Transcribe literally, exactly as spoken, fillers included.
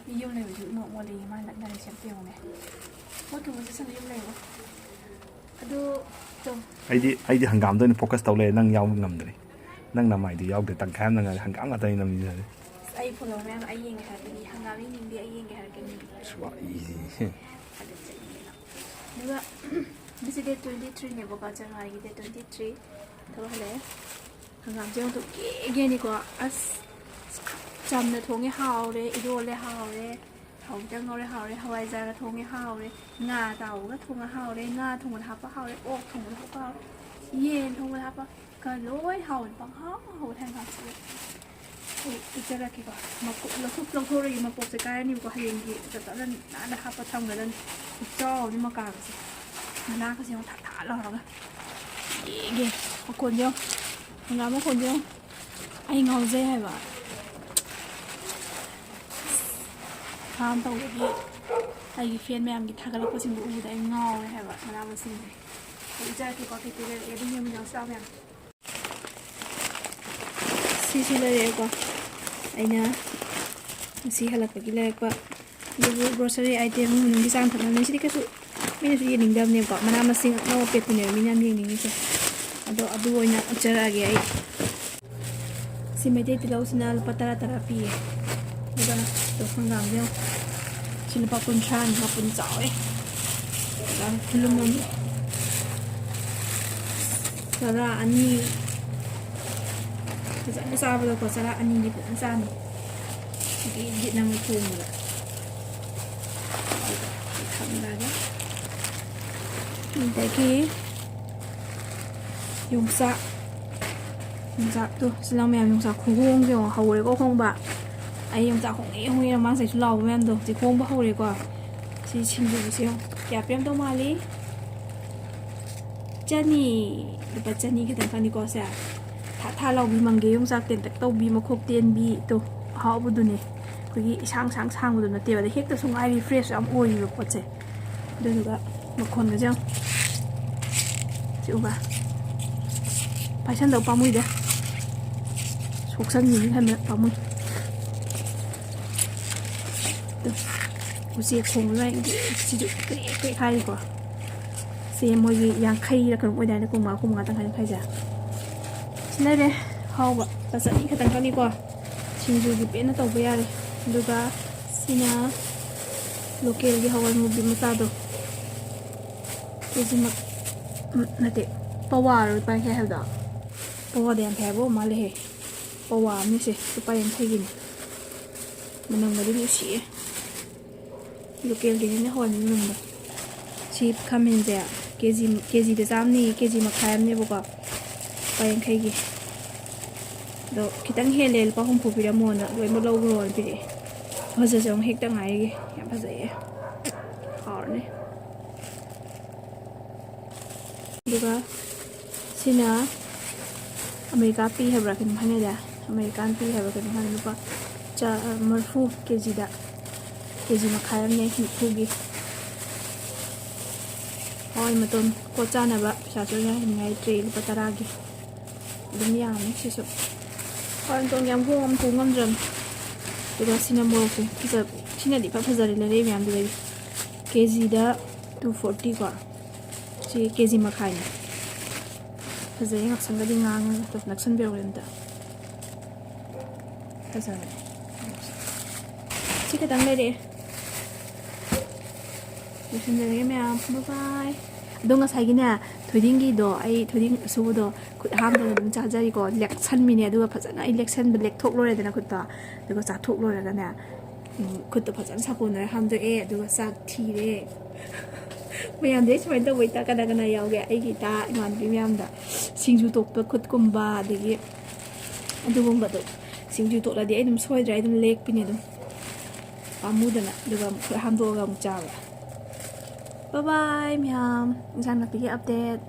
ꯃꯤ ꯌꯨꯝ ꯂꯩꯕꯁꯨ ꯏꯃꯣꯠ ꯃꯣꯠꯂꯦꯌꯦ ꯃꯥ ꯂꯛꯅꯔꯤꯁꯦ ꯑꯝꯇ ꯌꯦꯡꯉꯨꯅꯦ꯫ ꯃꯣꯠꯇꯨ ꯃꯣꯠꯆꯁꯅꯨ ꯌꯨꯝ ꯂꯩꯕ꯫ ꯑꯗꯨ ꯇꯧ꯫ ꯑꯩꯗꯤ ꯑꯩꯗꯤ ꯍꯪꯒꯥꯝꯗ ꯑꯣꯏꯅ ꯐꯣꯀꯁ ꯇꯧ ꯂꯩꯔꯦ, ꯅꯪ ꯌꯥꯎꯕ ꯉꯝꯗ꯭ꯔꯦ꯫ ꯅꯪ ꯅꯃꯥꯏꯗꯨ ꯌꯥꯎꯗ꯭ꯔꯦ, ꯇꯪꯈꯥꯏ ꯑꯃꯅ ꯉꯥꯏꯔꯦ, ꯍꯪꯒꯥꯝ ꯉꯥꯛꯇꯅꯤ ꯅꯝꯃꯤꯁꯦ꯫ ꯑꯁ, ꯑꯩ ꯐꯣꯂꯣ ꯃꯌꯥꯝ ꯑꯩ ꯌꯦꯡꯒꯦ ꯍꯥꯏꯔꯛꯀꯅꯤ, ꯍꯪꯒꯥꯝ ꯌꯦꯡꯅꯤꯡꯗꯦ ꯑꯩ ꯌꯦꯡꯒꯦ ꯍꯥꯏꯔꯛꯀꯅꯤ꯫ ꯁ꯭ꯋꯥꯏꯁꯤ꯫ ꯊꯥꯒꯠꯆꯔꯤꯅꯦꯅ꯫ ꯑꯗꯨꯒ ꯉꯁꯤ ꯗꯦꯠ ꯇ꯭ꯋꯦꯟꯇꯤ ꯊ꯭ꯔꯤꯅꯦꯕꯀꯣ, ꯖꯅꯋꯥꯔꯤꯒꯤ ꯗꯦꯠ ꯇ꯭ꯋꯦꯟꯇꯤ ꯊ꯭ꯔꯤ꯫ ꯊꯕꯛ ꯍꯜꯂꯛꯑꯦ꯫ ꯍꯪꯒꯥꯝꯁꯦ ꯑꯃꯨꯛ ꯒꯦꯒꯦꯅꯤꯀꯣ꯫ ꯑꯁ, ꯆꯝꯅ ꯊꯣꯡꯉꯦ ꯍꯥꯎꯔꯦ, ꯏꯔꯣꯜꯂꯦ ꯍꯥꯎꯔꯦ, ꯊꯥꯎ ꯈꯤꯇꯪ ꯉꯧꯔꯦ ꯍꯥꯎꯔꯦ, ꯍꯋꯥꯏꯖꯥꯔꯒ ꯊꯣꯡꯉꯦ ꯍꯥꯎꯔꯦ, ꯉꯥ ꯑꯇꯥꯎꯕꯒ ꯊꯣꯡꯉ ꯍꯥꯎꯔꯦ, ꯉꯥ ꯊꯣꯡꯕꯗ ꯍꯥꯄ ꯍꯥꯎꯔꯦ, ꯑꯣꯛ ꯊꯣꯡꯕꯗ ꯍꯥꯄ ꯍꯥꯎꯔꯦ, ꯌꯦꯟ ꯊꯣꯡꯕꯗ ꯍꯥꯄ ꯀ ꯂꯣꯏ ꯍꯥꯎꯔꯦ, ꯄꯪꯍꯥꯎ ꯍꯥꯎꯔꯦ ꯍꯪꯒꯥꯝꯁꯦ꯫ ꯑꯩ ꯎꯠꯆꯔꯛꯀꯦꯀꯣ꯫ ꯃꯀꯨꯞ ꯂꯧꯊꯣꯛ-, ꯂꯧꯊꯣꯛꯑꯔꯣꯏꯒꯦ, ꯃꯄꯣꯛꯁꯦ ꯀꯥꯏꯔꯅꯤꯕꯀꯣ꯫ ꯍꯌꯦꯡꯒꯤ ꯆꯞ ꯆꯥꯅ ꯅꯥꯟꯅ ꯍꯥꯞꯄ ꯊꯝꯒꯗꯕꯅꯤ꯫ ꯈꯨꯆꯥꯎ ꯑꯃꯅꯤ ꯃꯀꯥꯒꯁꯦ꯫ ꯃꯅꯥꯒꯁꯦ ꯌꯦꯡꯉꯣ, ꯊꯥ ꯊꯥ ꯂꯥꯎꯔꯒ꯫ ꯌꯦꯡꯒꯦ꯫ ꯃꯈꯣꯟꯁꯦ ꯌꯦꯡꯉꯣ꯫ ꯍꯪꯒꯥꯝ ꯃꯈꯣꯟꯁꯦ ꯌꯦꯡꯉꯣ꯫ ꯑꯩ ꯉꯥꯎꯖꯩ ꯍꯥꯏꯕ꯫ ꯐꯥꯝ ꯇꯧꯕꯒꯤ ꯑꯩꯒꯤ ꯐꯦꯟ ꯃꯌꯥꯝꯒꯤ ꯊꯥꯒꯠꯂꯛꯄꯁꯤꯡꯗꯣ ꯎꯕꯗ ꯑꯩ ꯉꯥꯎꯔꯦ ꯍꯥꯏꯕ, ꯃꯅꯥ ꯃꯁꯤꯡꯁꯦ꯫ ꯑꯩ ꯎꯠꯆꯔꯛꯀꯦꯀꯣ, ꯀꯩꯀꯩ ꯂꯩꯔꯛꯑꯦ, ꯑꯗꯨꯝ ꯌꯦꯡꯃꯤꯟꯅꯧ, ꯆꯥꯎ ꯃꯌꯥꯝ꯫ ꯁꯤꯁꯨ ꯂꯩꯔꯛꯑꯦꯀꯣ꯫ ꯑꯩꯅ ꯉꯁꯤ ꯍꯜꯂꯛꯄꯒꯤ ꯂꯩꯔꯛꯄ꯫ ꯑꯗꯨꯕꯨ ꯒ꯭ꯔꯣꯁꯔꯤ ꯑꯥꯏꯇꯦꯝ ꯃꯅꯨꯡꯒꯤ ꯆꯥꯅ ꯊꯛꯅꯕꯅꯤ꯫ ꯁꯤꯗꯤ ꯀꯩꯁꯨ ꯃꯤꯅꯁꯨ ꯌꯦꯡꯅꯤꯡꯗꯕꯅꯦꯕꯀꯣ꯫ ꯃꯅꯥ ꯃꯁꯤꯡ ꯑꯅꯧ ꯑꯄꯦꯠꯇꯨꯅꯦꯕ ꯃꯤꯅ ꯌꯥꯝ ꯌꯦꯡꯅꯤꯡꯉꯤꯁꯦ꯫ ꯑꯗꯣ ꯑꯗꯨ ꯑꯣꯏꯅ ꯎꯠꯆꯔꯛꯑꯒꯦ ꯑꯩ꯫ ꯁꯤ ꯃꯩꯇꯩ ꯇꯤꯜꯍꯧꯁꯤꯅ ꯂꯨꯄꯥ ꯇꯔꯥ ꯇꯔꯥ ꯄꯤꯌꯦ꯫ ꯑꯗꯨꯒ ꯍꯪꯒꯥꯝꯁꯦ ꯌꯦꯡꯉꯣ꯫ ꯁꯤ ꯂꯨꯄꯥ ꯀꯨꯟꯊ꯭ꯔꯥꯅꯤ, ꯃꯄꯨꯟ ꯆꯥꯎꯋꯦ꯫ ꯑꯗꯨꯒ ꯈꯨꯂꯨꯝ ꯑꯃ꯫ ꯆꯔꯥ ꯑꯅꯤ꯫ ꯐꯖꯅ ꯆꯥꯕꯗꯀꯣ, ꯆꯔꯥ ꯑꯅꯤꯗꯤ ꯐꯖꯅ ꯆꯥꯅꯤ꯫ ꯒꯤꯠ ꯒꯤꯠ ꯅꯝꯃ ꯊꯣꯡꯕꯗ꯫ ꯊꯝꯂꯒ꯫ ꯑꯗꯒꯤ ꯌꯣꯡꯆꯥꯛ꯫ ꯌꯣꯡꯆꯥꯛꯇꯣ, ꯁꯤ ꯂꯥꯎ ꯃꯌꯥꯝ, ꯌꯣꯡꯆꯥꯛ ꯈꯨꯍꯣꯡꯁꯦ ꯌꯦꯡꯉꯣ, ꯍꯧꯔꯦꯀꯣ ꯍꯣꯡꯕ꯫ ꯑꯩ ꯌꯣꯡꯆꯥꯛ ꯍꯣꯡꯉꯦ, ꯍꯣꯡꯉꯦ, ꯃꯃꯥꯡ ꯆꯍꯤꯁꯨ ꯂꯥꯎꯕ ꯃꯌꯥꯝꯗꯣ ꯍꯧꯖꯤꯛ ꯍꯣꯡꯕ ꯍꯧꯔꯦꯀꯣ꯫ ꯁꯤ ꯁꯤꯡꯖꯨꯁꯦ ꯌꯦꯡꯉꯣ, ꯀꯌꯥ ꯄꯤꯔꯝꯗꯧ ꯃꯥꯜꯂꯤ? ꯆꯅꯤ꯫ ꯂꯨꯄꯥ ꯆꯅꯤ ꯈꯛꯇꯪ ꯈꯪꯅꯤꯀꯣ ꯁꯦ꯫ ꯊꯥ ꯊꯥ ꯂꯥꯎꯕꯤ ꯃꯪꯒꯦ ꯌꯣꯡꯆꯥꯛ ꯇꯦꯟꯇꯛ ꯇꯧꯕꯤ, ꯃꯈꯣꯛ ꯇꯦꯟꯕꯤ, ꯇꯣ, ꯑꯍꯥꯎꯕꯗꯨꯅꯦ꯫ ꯑꯩꯈꯣꯏꯒꯤ ꯏꯁꯥꯡ ꯁꯥꯡ ꯁꯥꯡꯕꯗꯣ ꯅꯠꯇꯦꯕ, ꯑꯗꯩ ꯍꯦꯛꯇꯁꯨ ꯉꯥꯏꯔꯤ, ꯐ꯭ꯔꯦꯁꯁꯨ ꯌꯥꯝ ꯑꯣꯏꯔꯤꯕ ꯄꯣꯠꯁꯦ꯫ ꯑꯗꯨꯗꯨꯒ ꯃꯈꯣꯟꯒꯁꯦ ꯌꯦꯡꯉꯣ꯫ ꯁꯤ ꯎꯕ꯭ꯔꯥ? ꯄꯥꯏꯁꯟꯗꯧ ꯄꯥꯝꯃꯨꯏꯗ꯫ ꯁꯣꯛꯆꯟꯈꯤꯅꯤ ꯈꯟꯕꯗ ꯄꯥꯝꯃꯨꯏ꯫ ꯎꯆꯦꯛ ꯈꯣꯡꯕ ꯂꯥꯏ ꯁꯤꯁꯨ ꯀ꯭ꯔꯦꯛ ꯀ꯭ꯔꯦꯛ ꯍꯥꯏꯔꯤꯀꯣ꯫ ꯁꯦ ꯃꯣꯏꯒꯤ ꯌꯥꯡꯈꯩꯔ ꯀꯩꯅꯣꯝ ꯑꯣꯏꯗꯥꯏꯅꯦ, ꯀꯨꯟꯃꯉꯥ, ꯀꯨꯟꯃꯉꯥ, ꯇꯪꯈꯥꯏ ꯇꯪꯈꯥꯏꯁꯦ꯫ ꯁꯤ ꯂꯩꯔꯦ꯫ ꯍꯥꯎꯕ ꯂꯨꯄꯥ ꯆꯅꯤ ꯈꯛꯇꯪ ꯈꯛꯅꯤꯀꯣ꯫ ꯁꯤꯡꯖꯨꯒꯤ ꯄꯦꯟꯅ ꯇꯧꯕ ꯌꯥꯔꯦ꯫ ꯑꯗꯨꯒ ꯁꯤꯅ ꯂꯣꯀꯦꯜꯒꯤ ꯍꯋꯥꯏ ꯃꯨꯕꯤ ꯃꯆꯥꯗꯣ, ꯀꯦ ꯖꯤ ꯃꯛ-, ꯎꯝ, ꯅꯠꯇꯦ, ꯄꯋꯥꯔꯣ ꯂꯨꯄꯥ ꯌꯥꯡꯈꯩ ꯍꯥꯏꯕꯗꯣ? ꯄꯋꯥꯗ ꯌꯥꯡꯈꯩ ꯍꯥꯏꯕ ꯑꯣꯏ ꯃꯥꯜꯂꯦꯍꯦ꯫ ꯄꯋꯥ ꯑꯃꯅꯤꯁꯦ ꯂꯨꯄꯥ ꯌꯥꯡꯈꯩꯒꯤꯅꯦ꯫ ꯃꯅꯝꯒꯗꯤ ꯅꯨꯡꯁꯤꯌꯦ꯫ ꯂꯣꯀꯦꯜꯒꯤꯅꯤꯅ ꯍꯋꯥꯏ ꯃꯅꯝꯗꯣ꯫ ꯁꯤ ꯈꯥꯃꯦꯟꯁꯦ ꯀꯦ ꯖꯤ, ꯀꯦ ꯖꯤꯗ ꯆꯥꯝꯃꯅꯤ, ꯀꯦ ꯖꯤ ꯃꯈꯥꯏ ꯑꯃꯅꯦꯕꯀꯣ, ꯂꯨꯄꯥ ꯌꯥꯡꯈꯩꯒꯤ꯫ ꯑꯗꯣ ꯈꯤꯇꯪ ꯍꯦꯜꯂꯦ, ꯂꯨꯄꯥ ꯍꯨꯝꯐꯨ ꯄꯤꯔꯝꯃꯣꯅ, ꯂꯣꯏꯅꯃꯛ ꯂꯧꯈ꯭ꯔꯣꯅ ꯄꯤꯔꯛꯑꯦ꯫ ꯐꯖꯁꯦ ꯑꯃꯨꯛ ꯍꯦꯛꯇ ꯉꯥꯏꯔꯤꯒꯦ꯫ ꯌꯥꯝ ꯐꯖꯩꯌꯦ, ꯍꯥꯎꯔꯅꯤ꯫ ꯑꯗꯨꯒ ꯁꯤꯅ ꯑꯃꯦꯔꯤꯀꯥ ꯄꯤ ꯍꯥꯏꯕ꯭ꯔꯥ ꯀꯩꯅꯣꯝ ꯍꯥꯏꯅꯗꯥꯏ? ꯑꯃꯦꯔꯤꯀꯥꯟ ꯄꯤ ꯍꯥꯏꯕ꯭ꯔꯥ ꯀꯩꯅꯣꯝ ꯍꯥꯏꯅ ꯂꯨꯄꯥ ꯆꯥ-, ꯃꯔꯤꯐꯨ ꯀꯦ ꯖꯤꯗ, ꯀꯦ ꯖꯤ ꯃꯈꯥꯏ ꯑꯃꯅꯦ ꯅꯤꯐꯨꯒꯤ꯫ ꯍꯋꯥꯏ ꯃꯇꯣꯟ ꯄꯣꯠ ꯆꯥꯅꯕ ꯄꯩꯁꯥ ꯆꯣꯏꯅꯅꯤꯡꯉꯥꯏ ꯇ꯭ꯔꯦ ꯂꯨꯄꯥ ꯇꯔꯥꯒꯤ꯫ ꯑꯗꯨꯝ ꯌꯥꯝꯃꯤ ꯁꯤꯁꯨ꯫ ꯍꯋꯥꯏ ꯃꯇꯣꯟ ꯌꯥꯝ ꯍꯣꯡꯉꯝ ꯄꯨ ꯉꯝꯗ꯭ꯔꯕꯅꯤ꯫ ꯑꯗꯨꯒ ꯁꯤꯅ ꯃꯣꯔꯣꯛꯁꯦ ꯐꯖ-, ꯁꯤꯅꯗꯤ ꯏꯐ ꯐꯖꯔꯦ ꯂꯩꯔꯛ ꯃꯌꯥꯝꯗꯨꯗꯒꯤ꯫ ꯀꯦ ꯖꯤꯗ two forty ꯀꯣ꯫ ꯁꯤ ꯀꯦ ꯖꯤ ꯃꯈꯥꯏꯅꯦ꯫ ꯐꯖꯩꯌꯦ, ꯉꯥꯛꯁꯪꯒꯗꯤ ꯉꯥꯡꯉꯒ꯫ ꯅꯛꯁꯟꯕꯤꯔꯛꯑꯣ ꯑꯝꯇ꯫ ꯐꯖꯕꯅꯦ꯫ ꯁꯤ ꯈꯛꯇꯪ ꯂꯩꯔꯛꯑꯦ꯫ ꯂꯣꯏꯁꯤꯟꯖꯔꯒꯦ ꯃꯌꯥꯝ꯫ Bye bye꯫ ꯑꯗꯣ ꯉꯁꯥꯏꯒꯤꯅꯦ, ꯊꯣꯏꯗꯤꯡꯒꯤꯗꯣ, ꯑꯩ ꯊꯣꯏꯗꯤꯡ ꯑꯁꯨꯕꯗꯣ ꯈꯨꯠ ꯍꯥꯝꯗꯅ ꯑꯗꯨꯝ ꯆꯥꯖꯔꯤꯀꯣ꯫ ꯂꯦꯛꯁꯟꯕꯤꯅꯦ꯫ ꯑꯗꯨꯒ ꯐꯖꯅ ꯑꯩ ꯂꯦꯛꯁꯟꯕ, ꯂꯦꯛꯊꯣꯛ ꯂꯣꯏꯔꯦꯗꯅ ꯈꯨꯠꯇꯣ꯫ ꯑꯗꯨꯒ ꯆꯥꯊꯣꯛ ꯂꯣꯏꯔꯒꯅꯦ, ꯎꯝ, ꯈꯨꯠꯇꯣ ꯐꯖꯅ ꯁꯥꯄꯣꯟꯅꯔ ꯍꯥꯝꯗꯣꯛꯑꯦ꯫ ꯑꯗꯨꯒ ꯆꯥꯛ ꯊꯤꯔꯦ꯫ ꯃꯌꯥꯝꯗꯤ ꯑꯩ ꯁꯨꯃꯥꯏꯅ ꯇꯧꯕꯩ ꯏꯇꯥ ꯀꯅꯥ ꯀꯅꯥ ꯌꯥꯎꯒꯦ? ꯑꯩꯒꯤ ꯏꯇꯥ ꯏꯃꯥꯟꯅꯕꯤ ꯃꯌꯥꯝꯗ ꯁꯤꯡꯖꯨ ꯇꯣꯛꯄ ꯈꯨꯠꯀꯨꯝꯕ, ꯑꯗꯒꯤ ꯑꯗꯨꯒꯨꯝꯕꯗꯣ꯫ ꯁꯤꯡꯖꯨ ꯇꯣꯠꯂꯗꯤ ꯑꯩ ꯑꯗꯨꯝ ꯁꯣꯏꯗ꯭ꯔꯦ, ꯑꯩ ꯑꯗꯨꯝ ꯂꯦꯛꯄꯤꯅꯦ ꯑꯗꯨꯝ꯫ ꯄꯥꯝꯃꯨꯗꯅ꯫ ꯑꯗꯨꯒ ꯑꯃꯨꯛ ꯈꯨꯠ ꯍꯥꯝꯗꯣꯛꯑꯒ ꯑꯃꯨꯛ ꯆꯥꯕ꯫ Bye bye ꯃꯌꯥꯝ꯫ ꯏꯟꯁꯥꯡ ꯅꯥꯄꯤꯒꯤ update꯫